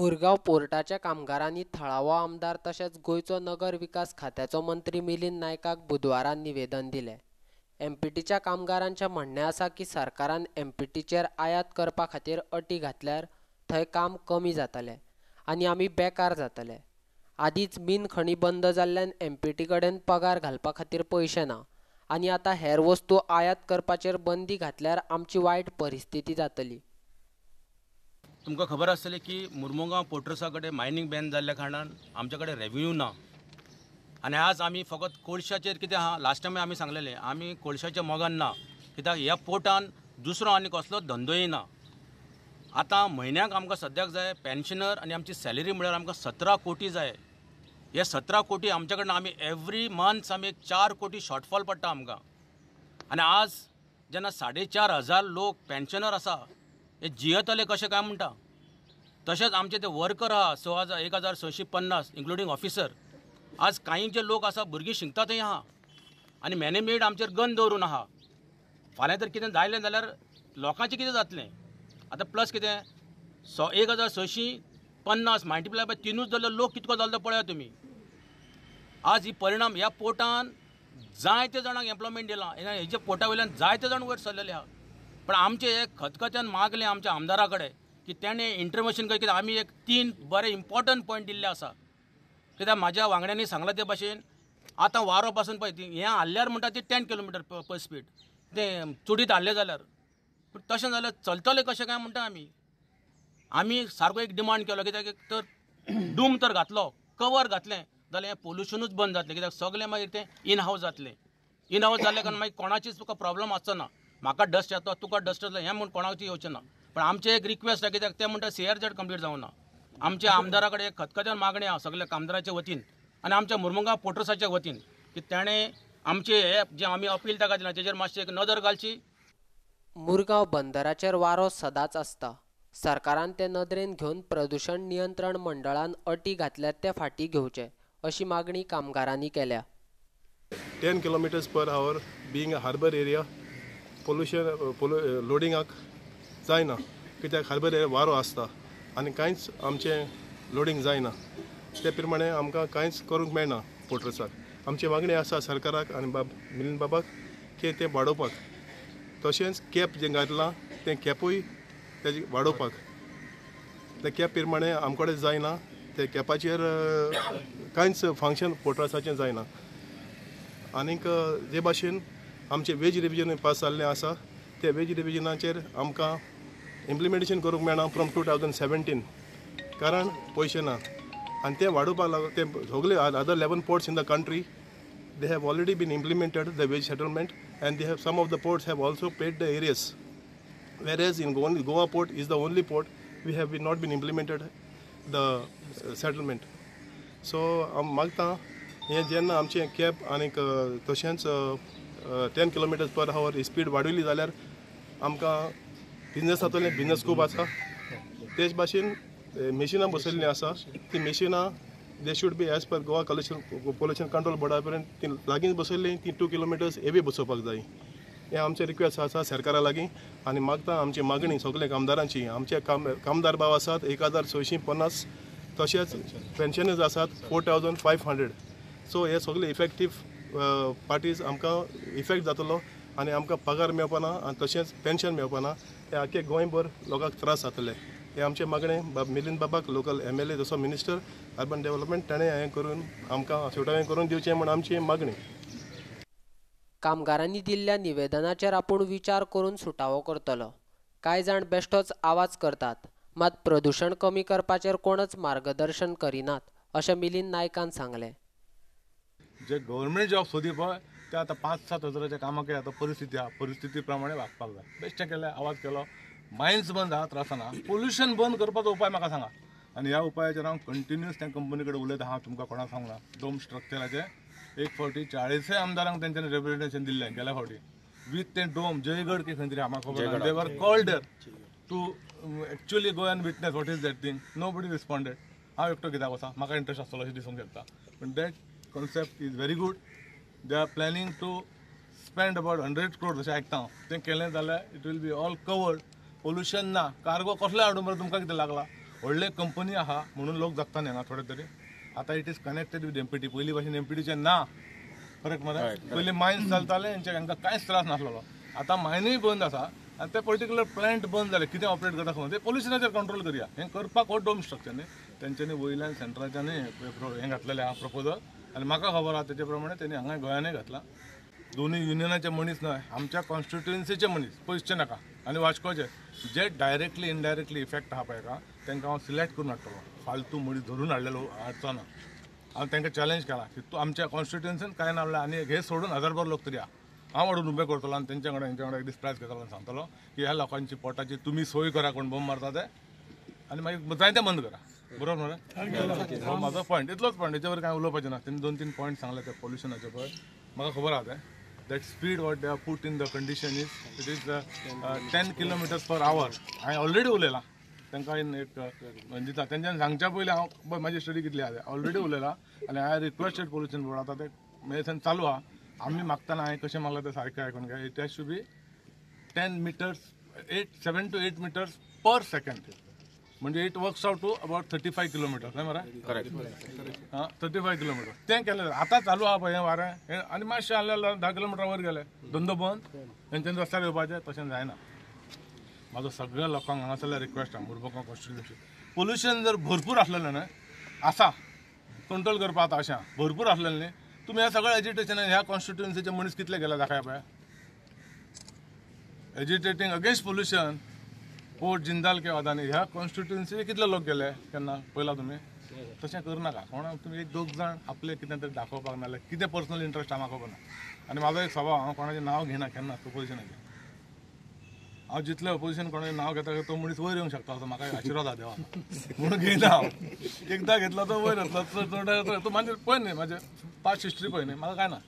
मुरगांव पोर्टाच्या कामगारांनी थळावो आमदार तशेंच गोंयचो नगर विकास खात्याचो मंत्री मिलिंद नायकाक बुधवारा निवेदन दिलें. एमपीटीच्या कामगारांचें म्हणणें आसा की सरकारान एमपीटीचेर आयात करपा खातीर अटी घातल्यार थंय काम कमी जातलें आनी आमी बेकार जातले. आदींच मीन खणी बंद जाल्ल्यान एमपीटी कडेन पगार घालपा खातीर पयशे ना आनी आतां हेर वस्तू आयात करपाचेर बंदी घातल्यार आमची वायट परिस्थिती जातली. तुमकां खबर आसतलें की मुरमुगांव पोर्ट ट्रस्टा कडेन मायनींग बॅन जाल्ल्या कारणान आमचे कडेन रेवेन्यू ना आनी आज आमी फकत कोळशाचेर कितें आहा, लास्ट टायम आमी सांगलेलें आमी कोळशाच्या मोगान ना, कित्याक ह्या पोर्टान दुसरो आनी कसलो धंदोय ना. आतां म्हयन्याक आमकां सद्याक जाय पेन्शनर आनी आमची सॅलरी म्हळ्यार आमकां 17 कोटी जाय. हे 17 कोटी आमच्या कडल्यान आमी एवरी मंथ आमी 4 कोटी शॉर्टफॉल पडटा आमकां. आनी आज जेन्ना 4,500 लोक पेन्शनर आसा हे जियेतले कशें काय म्हणटा. तशेंच आमचे ते वर्कर आहा 6,650 इन्क्लुडींग ऑफिसर. आज कांय जे लोक आसा भुरगीं शिकता थंय आहा आनी मॅनेजमेंट आमचेर गन दवरून आहा. फाल्यां तर कितें जायलें जाल्यार लोकांचें कितें जातलें. आतां प्लस कितें 1,650 मल्टिप्लाय बाय 3 जाल्यार लोक कितको जालो पळया तुमी. आज ही परिणाम ह्या पोर्टान जायते जाणांक एम्प्लॉयमेंट दिलां, हेच्या पोर्टा वयल्यान जायते जाण वयर सरलेले आहा. पण आमचे हे खतखत्यान मागलें आमच्या आमदारा कडेन की तेणें इंटरवेन्शन कर, कित्याक आमी एक 3 बरे इम्पॉर्टंट पॉयंट दिल्ले आसा. कित्याक म्हाज्या वांगड्यांनी सांगलां ते भाशेन आतां वारो पासून पळय हें हाडल्यार म्हणटा ती 10 किलोमिटर पर स्पीड तें चुडीत हाडलें जाल्यार, पूण तशें जाल्यार चलतलें कशें काय म्हणटा. आमी आमी सारको एक डिमांड केलो कित्याक तर डूम तर घातलो, कवर घातलें जाल्यार हें पोल्युशनूच बंद जातलें, कित्याक सगळें मागीर तें इन हावज जातलें. इन हावज जाल्ल्या कारणान मागीर कोणाचीच तुका प्रॉब्लम आसचो ना, म्हाका डस्ट येता तुका डस्ट येतलो हें म्हूण कोणाकूच येवचें ना. पण आमचें एक रिक्वेस्ट आसा कित्याक ते म्हणटा CRZ complete जावं ना. आमच्या आमदारा कडेन एक खतखत्यान मागणी आसा सगल्या कामदाराच्या वतीन आनी आमच्या मुरमुगांव पोर्ट ट्रस्टाच्या वतीन की तेणें आमचे हे जे आमी अपील ताका दिलां तेजेर मातशें एक नदर घालची. मुरगांव बंदराचेर वारो सदांच आसता. सरकारान ते नदरेन घेवन प्रदूशण नियंत्रण मंडळान अटी घातल्यात ते फाटीं घेवचे अशी मागणी कामगारांनी केल्या. 10 kilometres per hour being a harbour area pollution लोडिंगाक जायना, कित्याक हार्बर एरिया वारो आसता आनी कांयच आमचें लोडींग जायना. ते प्रमाणे आमकां कांयच करूंक मेळना पोर्ट ट्रस्टाक. आमची मागणी आसा सरकाराक आनी बाब मिलिंद बाबाक की तें वाडोवपाक, तशेंच कॅप जें घातलां तें कॅपूय तेजें वाडोवपाक. ते कॅप प्रमाणे आमचे कडेन जायना, ते कॅपाचेर कांयच फंक्शन पोर्ट ट्रस्टाचें जायना. आनीक जे भाशेन आमचें वेज रिविजन पास जाल्लें आसा ते वेज रिविजनाचेर आमकां इम्प्लिमेंटेशन करूंक मेळना फ्रॉम 2017, कारण पयशे ना आनी ते वाडोवपाक लागून ते सगळे other 11 ports in the country they have already been implemented the wage settlement and they have some of the ports have also paid the arrears, whereas in Goa port is the only port we have not been implemented the settlement. So हांव मागता हें जेन्ना आमचें cab आनीक तशेंच 10 kilometres पर हावर speed वाडयली जाल्यार आमकां business जातलें, बिजनस खूब आसा. तेच भाशेन मेशिनां बसयल्लीं आसा ती मेशिनां they should be as per Goa pollution control बोर्डा पर्यंत ती लागींच बसयल्लीं ती 2 किलोमिटर्स हेवी बसोवपाक जाय. हें आमचें रिक्वेस्ट आसा सरकारा लागीं आनी मागता आमची मागणी सगळे कामदारांची. आमचे कामदार भाव आसात 1,650, तशेंच पेन्शनर्स आसात 4,500. सो हे सगळे इफेक्टीव पार्टीज आमकां इफेक्ट जातलो आनी आमकां पगार मेळपाना आनी तशेंच पेन्शन मेळपाना, ते आख्खे गोंयभर लोकांक त्रास जातले. हे आमचें मागणें मिलिंद बाबाक लोकल MLA जसो मिनिस्टर अर्बन डेव्हलपमेंट ताणें हें करून आमकां सुटावें करून दिवचें म्हूण आमची मागणी. कामगारांनी दिल्ल्या निवेदनाचेर आपूण विचार करून सुटावो करतलो. कांय जाण बेश्टोच आवाज करतात, मात प्रदूशण कमी करपाचेर कोणच मार्गदर्शन करिनात अशें मिलिंद नायकान सांगलें. जे गव्हर्मेंट जॉब सोदी पळय ते आतां 5-7 हजाराच्या कामाक आतां परिस्थिती आहा, परिस्थिती प्रमाणे वागपाक जाय. बेश्टें केलें, आवाज केलो, मायन्स बंद आहा, त्रास ना. पोल्युशन बंद करपाचो उपाय म्हाका सांगा आनी ह्या उपायाचेर हांव कंटिन्युअस त्या कंपनी कडेन उलयता आहा. तुमकां कोणाक सांगना डोम स्ट्रक्चराचें एक फावटी 40 आमदारांक तेंच्यांनी रेप्रेजेंटेशन दिल्लें गेल्या फावटी वीथ तें डोम जयगड की खंय तरी म्हाका खबर ना. They were called there to actually go and witness what is that thing, nobody responded. हांव एकटो कित्याक वचा, म्हाका इंट्रस्ट आसतलो अशें दिसूंक शकता. पूण that concept is very good. They are planning to spend about 100 crore अशें आयकता हांव. तें केलें जाल्यार it will be all covered. Pollution ना, कार्गो कसलो हाडूं बरें तुमकां कितें लागला. व्हडले कंपनी आहा म्हणून लोक जगता न्ही हांगा थोडे तरी. आतां it is connected with MPT. पयलीं भाशेन एमपीटीचें ना, करेक्ट मरे? पयलीं मायन्स चलताले, हेंचे हांकां कांयच त्रास नासलेलो. आतां मायनूय बंद आसा आनी ते पर्टिक्युलर प्लांट बंद जाले, कितें ऑपरेट करता खबर, ते पोल्युशनाचेर कंट्रोल करया. हें करपाक हो डोम स्ट्रक्चर न्ही. तेंच्यांनी वयल्यान सेंट्राच्यानूय हें घातलेलें आहा प्रपोजल आनी म्हाका खबर आहा तेजे प्रमाणे तेणी हांगा गोंयानूय घातलां. दोनूय युनियनाचे मनीस न्हय, आमच्या कॉन्स्टिट्युएन्सीचे मनीस, पयसचे नाका आनी वास्कोचे जे डायरेक्टली इनडायरेक्टली इफेक्ट आहा पळय का, तांकां हांव सिलेक्ट करून हाडटलो. फालतू मनीस धरून हाडलेलो हाडचो ना. हांव तांकां चॅलेंज केला की तूं आमच्या कॉन्स्टिट्युएन्सीन कांय ना म्हणल्यार आनी हे सोडून हजारभर लोक तरी आहा, हांव हाडून उबे करतलो आनी तेंच्या वांगडा हेंच्या वांगडा एक दीस प्रायस घेतलो आनी सांगतलो की ह्या लोकांची पोटाची तुमी सोय करा, कोण बॉम्ब मारता ते, आनी मागीर जाय तें बंद करा. बरोबर मरे? हो म्हाजो पॉयंट, इतलोच पॉयंट, हेच्यावर कांय उलोवपाचें ना. तेणी 2-3 पॉयंट सांगले ते पोल्युशनाचे पळय, म्हाका खबर आहा तें. That speed what they have put in the condition is, it is 10 kilometers per hour. हांवें ऑलरेडी उलयलां तांकां एक दिता, तेंच्यान सांगच्या पयलीं हांव पळय म्हाजी स्टडी कितली आहा ऑलरेडी उलयलां आनी हांवें रिक्वेस्टेड पोल्युशन बोर्ड. आतां ते मेडिसन चालू आहा, आमी मागतना हांवें कशें मागलां तें सारकें आयकून घे. It has to be 10 meters, 7 to 8 meters per second, म्हणजे it works out to about 35 kilometre. न्हय मरे? हां, 35 किलोमिटर तें केलें. आतां चालू आहा पळय हें वारें हें, आनी मातशें आहलें 10 किलोमिटर वयर गेलें, धंदो बंद, तेंच्यानी रस्त्यार येवपाचें, तशें जायना. म्हाजो सगळ्या लोकांक हांगासरल्या रिक्वेस्ट आहा, मुरगांव कॉन्स्टिट्युएन्सी पोल्युशन जर भरपूर आसलेलें न्हय, आसा कंट्रोल करपाक आतां अशें भरपूर आसलेलें न्ही, तुमी ह्या सगळ्या एजिटेशनान ह्या कॉन्स्टिट्युएन्सीचे मनीस कितले गेले दाखया पळय. Agitating against pollution port Jindal के अदानी ह्या कॉन्स्टिट्युएन्सी कितले लोक गेले केन्ना पळयला तुमी? तशें करनाका. कोणा तुमी एक दोग जाण आपले कितें तरी दाखोवपाक नाजाल्यार कितें पर्सनल इंट्रस्ट आहा म्हाका खबर ना. आनी म्हाजो एक स्वभाव, हांव कोणाचें नांव घेना केन्ना ओपोजिशनाचें. हांव जितलें ओपोजिशन कोणाचें नांव घेता तो मनीस वयर येवंक शकता असो म्हाका आशिर्वाद आहा देवा, म्हणून घेयना हांव. एकदां घेतलो तो वयर येतलो, चड तो मागीर पळय न्ही म्हाजें पास्ट हिस्ट्री पळय न्ही, म्हाका कांय ना.